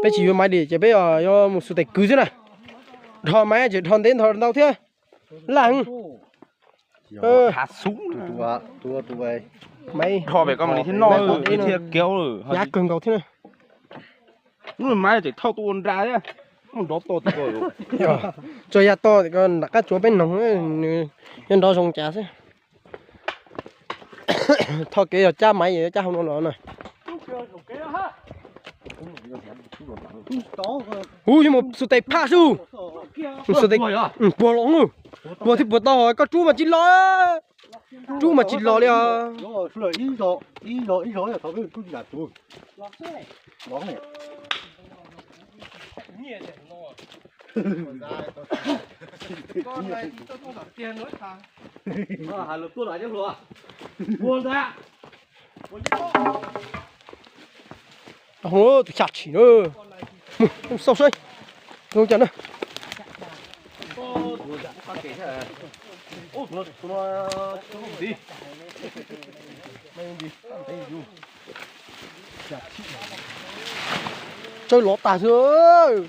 Peb tsis yuav maiv dim ces peb yuav mus xus tes kwv xwb na. Dhos maiv ces dhos ntev ntau thiab. Laj heev. Maiv, dhos pem ko mas nws thiaj noj, nws thiaj kiav. Hnyav kawg nkaus thiab na. Hnub maiv ces thauj tuaj ua nra thiab. Nrov to. Tsuas yog to nram qab tsuas peb noog, nws yuav nrov zoo cas xwb. Tho kev yog cab maiv yuav cab hauv no los na. Ub, yuav mus xus tes phaj xwb. Puag los, puag thiab puag tau, koj rub mas tsis los. Rub mas tsis los li os. Tus xya tshim na. Xauj saib zoo cas na. Tsawb lov tag xwb.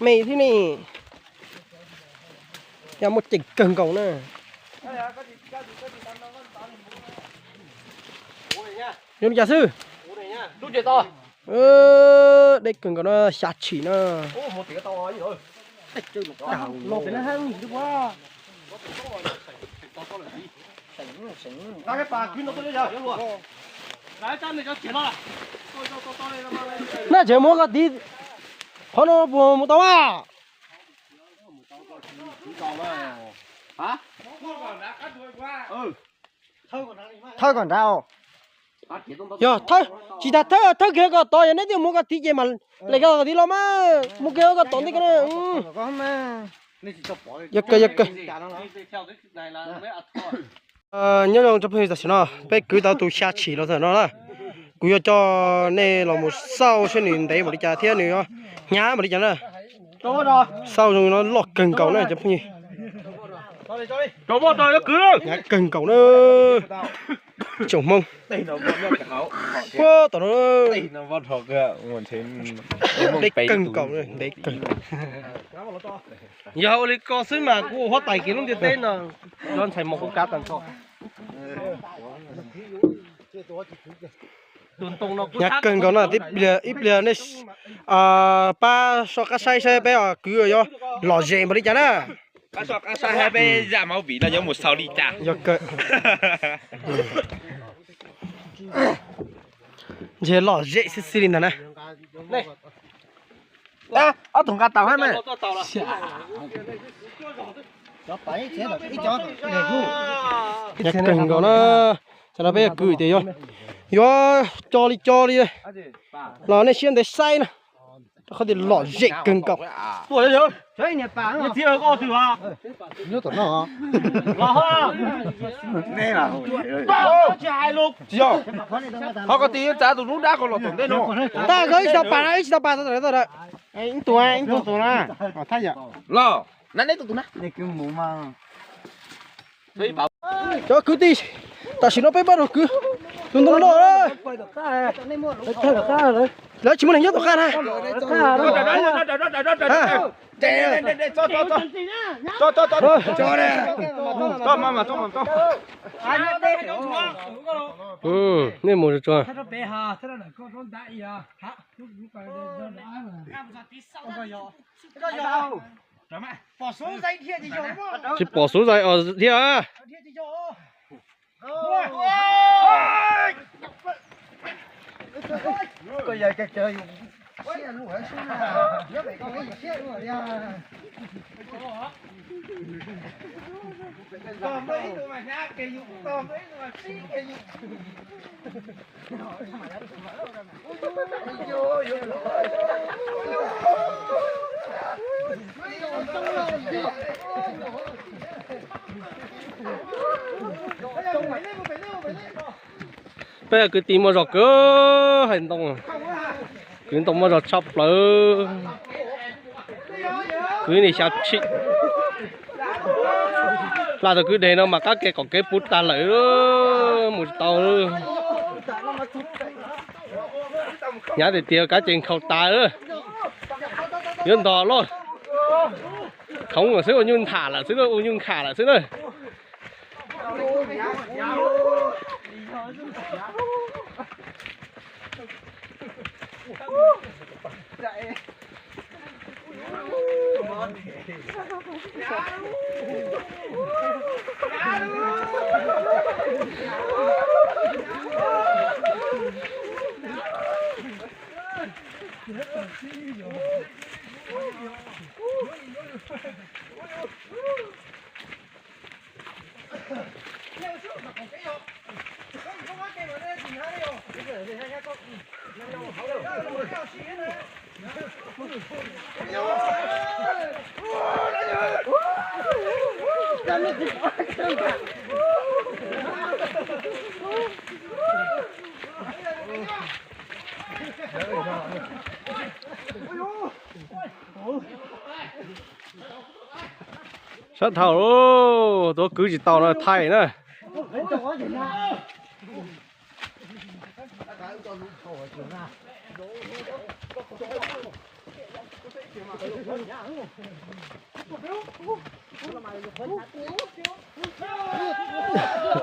Me thiab ne. Cas muaj ceem kawg nkaus na. Zoo li cas xwb? Deb kawg nkaus na, xya tshim na. Nab tseem muab koj tiv qhov no puas mus tau mas? Thawb kom nrad. Yog thawb, tsis tas thawb, thawb kiag kom tod, yog neb twb muab koj tiv ces mam lem koj tiv los mas, mus kiag kom tod ntej ko. Yog kawg, yog kawg. Nyob zoo tsoom phooj ywg, tam sim no peb kwv tau tus xya tshim los txog no na. Kuv yuav coj nej los mus xauj seb nws ntev npaum li cas thiab nws hnyav npaum li cas na. Xauj zoo no loj kawg nkaus na cov phooj ywg. Hnyav kawg nkaus na. Tsoom Hmoob. Puag tom no. Ntev kawg nkaus, ntev kawg. Yog ua li ko xwb mas kuv ua huab tais kev lub ntiaj teb no, cov ntxhais mos kuj kav tag nrho. Hnyav kawg nkaus na, ib pliag nej pab soj qab saib saib peb kwv yuav lom zem npaum li cas na. Peb zaj movie no yuav mus xaus li cas. Yog kawg. Ntshe lom zem xwb xwb li ntag na. Ob tug nqa tau hab na. Hnyav kawg nkaus na. Tam no peb yog kwv tias yuav, yuav co li co li los nej siab ntev saib na. Rau qhov tias lom zem kawg nkaus. Qhov ko tib txav tus lub dab ko los tom ntej no. Tag ko ib tsis tau pas, ib tsis tau pas, ib tug, ib tug tus na. Los na, neb tus tus na. Cov kwv tij, tam sim no peb npaj rau kwv tus ntoo no. Lawv tsis muaj neeg nyob tom qab na. Nej mus tsuag. Tsis pom xuv zais os thiab. Peb kwv tij muaj zog kwv hais ntoo, kwv ntoo muaj zog tshaj plaws. Kwv nim xya tshim, hla tau kwv deg no mas qab ke qaum kev puv tag lawm, mus tsis tau. Nyab tias tias kab ces nkhaus tas lawm. Yuav ntog loj. Khoov lawm xwb, ua nyuj ntham lawm xwb, ua nyuj nkham lawm xwb na. Sab thaum tuav kwv tsis tau no thaij na.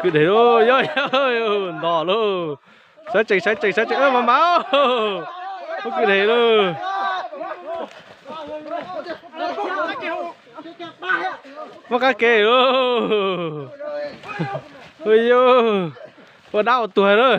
Kwv deg lauj, yog yog nto lauj. Saib tsees, saib tsees, saib tsees, mas mas, muab kwv deg lauj. Muab qab ke lauj. Ua yus, ua dab ua tuag na.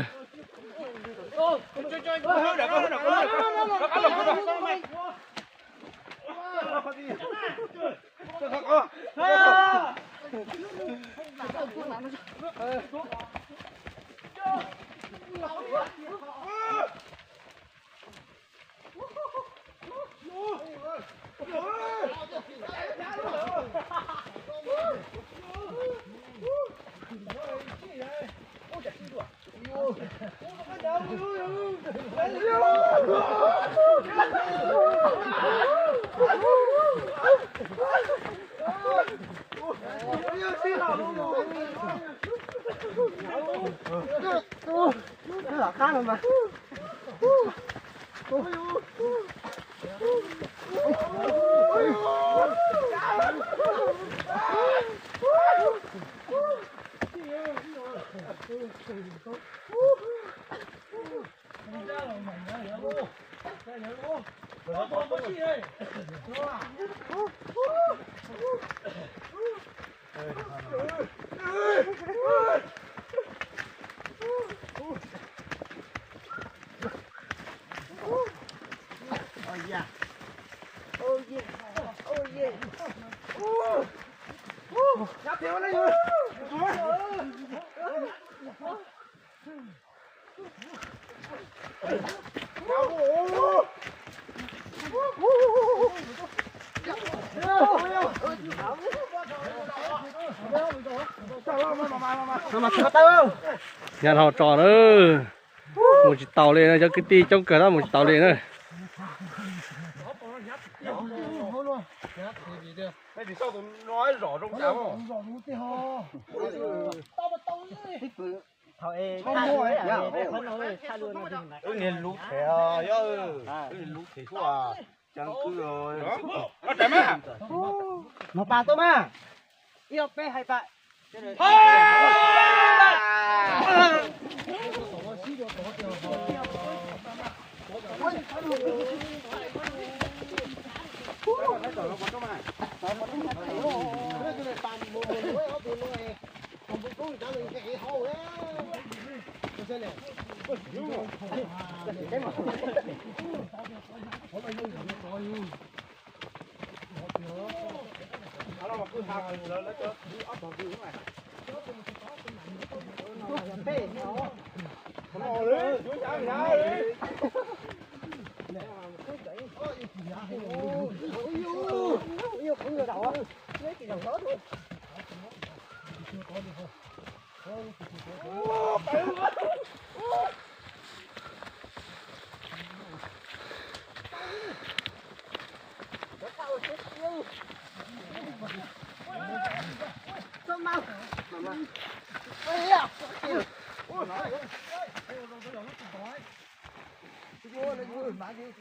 Nyab ho tso na. Mus tsis taus li no, cov kwv tij coob kawg na, mus tsis taus li na. Wb niag lub them, wb niag lub them suab, ceev kwj. Mos pas tuaj mas, ib ob peb hais pas.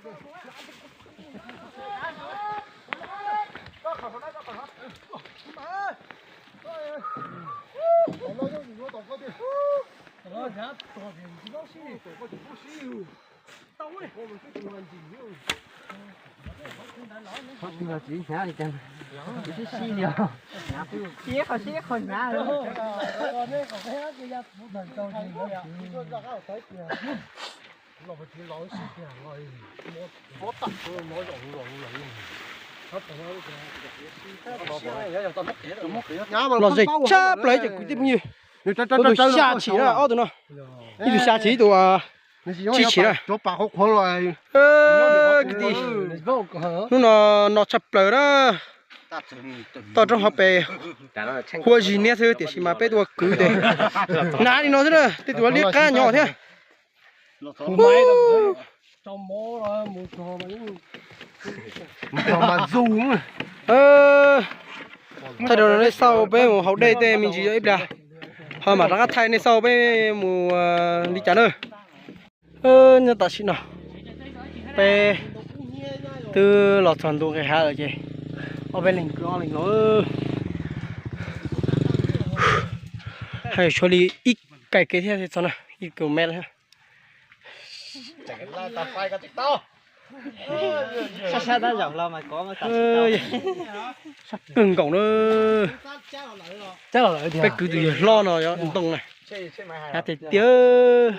Los ze tshaj plaws cov kwv tij phooj ywg. Ua tus xya chim na ob tug no. Ib tug xya chim ib tug tsib chim na. Kwv tij, hnub no no tshaj plaws na. Toj roob hauv pes huab zig niab xwb tiam sis mas peb tuaj kwv tes hnav li no xwb na, tej tus liab qab nyob thiab. Thaij rau nej xauj peb mus haus dej tej me ntsis ib pliag, ho mam rov qab thaij nej xauj peb mus li cas na. Nyob tam sim no peb twb los txog ntu nqis hav lawm ces ob peb leeg kwv ob leeg los. Haj yam tshuav li ib kaim kev thiab txog na, ib kilomet thiab. Sab kawg nkaus na. Peb kwv tus yawg hlob no yog ntoo na, hnav tiag tiag.